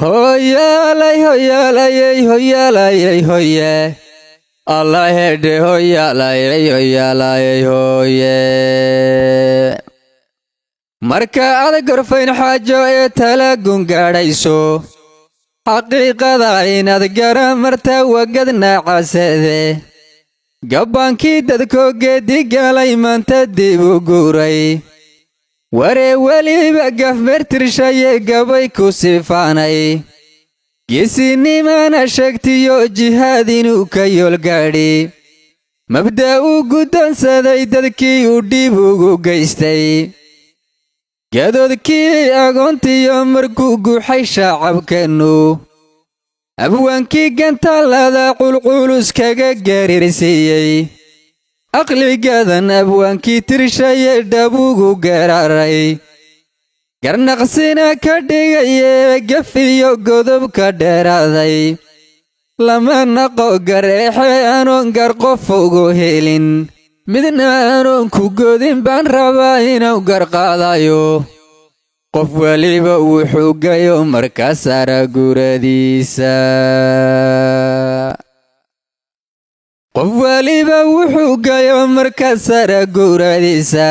Hoyaalay, hoyaalayey, hoyaalayey, hoye Allah hedhe, hoyaalayey, hoyaalayey, hoye. Marka aad gorfayn xaajo ee tala gungaadhayso, xaqiiqada inaad garamarta wagadnaacasede. Gabbaankii dadkoo geedi galay maanta dib u guuray, waree weliba gafmertirshaye gabay ku sifaanay, geesinimana sheegtiyo jihaad inuu ka yoolgaadhi, mabda uu guddoonsaday dadkii uu dhib ugu geystay, gadoodkii agoontiyo markuu guuxay shacabkeennu, abwaankii gantaalada culculus kaga gariirsiiyey, aqligadan abwaankii tirshaye dhabugu gararay, garnaqsina ka dhigaye gaf iyo godobka dheeraaday, lama naqo gareexe anoon gar qof ugu helin, midna anoon ku godin baan rabaa inuu gar qaadayo. Qof weliba wuxuu gayo markaa saara guradiisa. Qof weliba wuxuu gayo markaa saara guradiisa.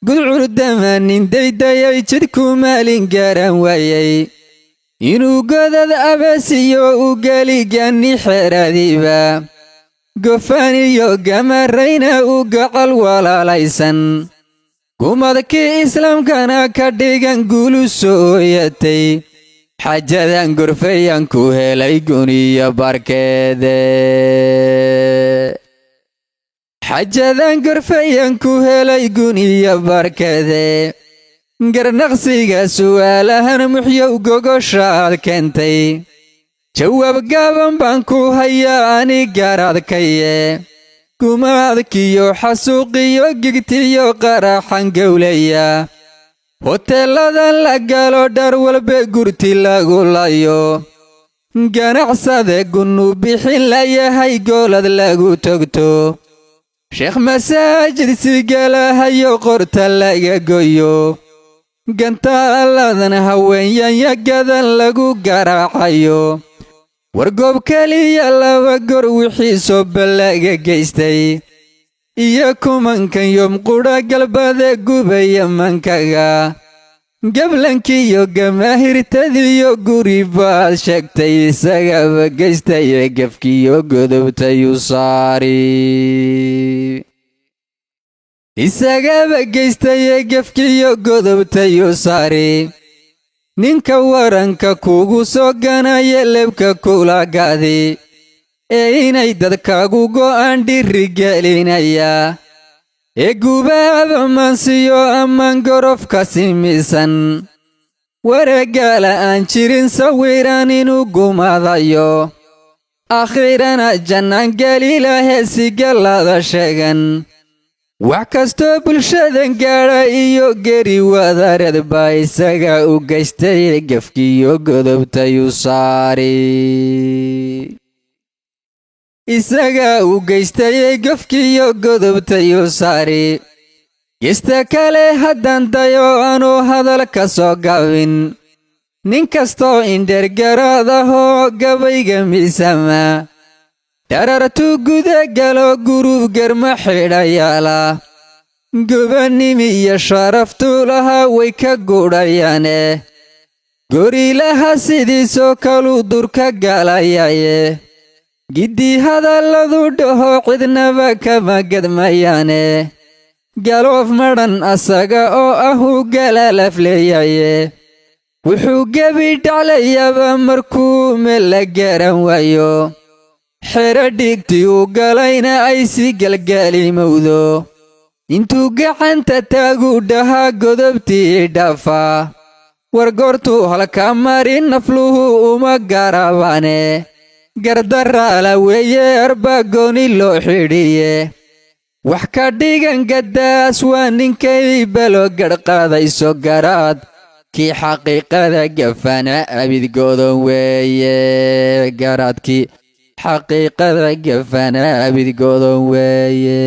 Gudcurdama nin daydayay jidhku maalin garan waayey, inuu godad abeesiyo u geligani xeeradiiba, gofaan iyo gamarayna u gacal walaalaysan, gumadkii islaamkana ka dhigan guulu sooyatay. Xajadan gorfayan ku helay guniyo barkeede. Xajadan gorfayan ku helay guniyo barkeede. Garnaqsiga su'aalahan muxyow gogoshaad keentay, jawaab gaaban baan ku hayaa ani garaadkaye. Gumaadkiyo xasuuqiyo gigtiyo qaraxan gowlaya, hoteelladan la galo, dhar walba gurti lagu layo, ganacsade gunnu bixin layahay, goolad lagu togto, sheekh masaajid sigalahayo qorta laga goyo, gantaaladan haweenyanya gadan lagu garaacayo, wargoob keliya laba gor wixii sooba laga geystay, iyo kumankan yomqudha galbade gubaya mankaga, gablankiiyo gamaahirtadiyo guri baad sheegtay, isagaba geystaye gefkiyo godobtayu saari. Isagaba geystaye gefkiyo godobtayu saari. Ninka waranka kugu soo ganaya, lebka kula gaadi, ee inay dadkaagu go'aan dhirigelinaya, ee gubaaba maansiyo ammaan gorofka simisan, wareegaala aan jirin sawiran inuu gumadayo, akhiirana jannaan gelilahe sigalaada sheegan. Wax kastoo bulshadan gaadha iyo geri wadareed baa isaga u geystay gefkiyo godobtayu saari. Isaga u geystayey gefkiyo godobtayu saari. Gesta kale haddaan dayo anuu hadal ka soo gabin, nin kastoo indhergaraad ahoo gabayga miisama, dharartuu guda galo guruub garma xidhayaala, gobanimi iyo sharaftuu lahaa way ka gudhayaane, gorilaha sidiisoo kaluu durka galayaye, giddii hadalladu dhaho cidnaba kama gadmayaane, galoof madhan asaga oo ah uu galaalafleeyaye, wuxuu gebi dhaclayaba markuu meel la garan waayo, xero dhigtii uu galayna ay si galgaalimowdo, intuu gacanta taagu dhahaa godobtii dhaafaa. War goortuu halka mari nafluhu uma garabaane, gardaraala weeye arbaa gooni loo xidhiye. Wax ka dhigan gaddaas waa ninkay belo gadh qaadayso, garaad kii xaqiiqada gafana abid godon weeye. Garaadkii xaqiiqada gafana abid godon weeye.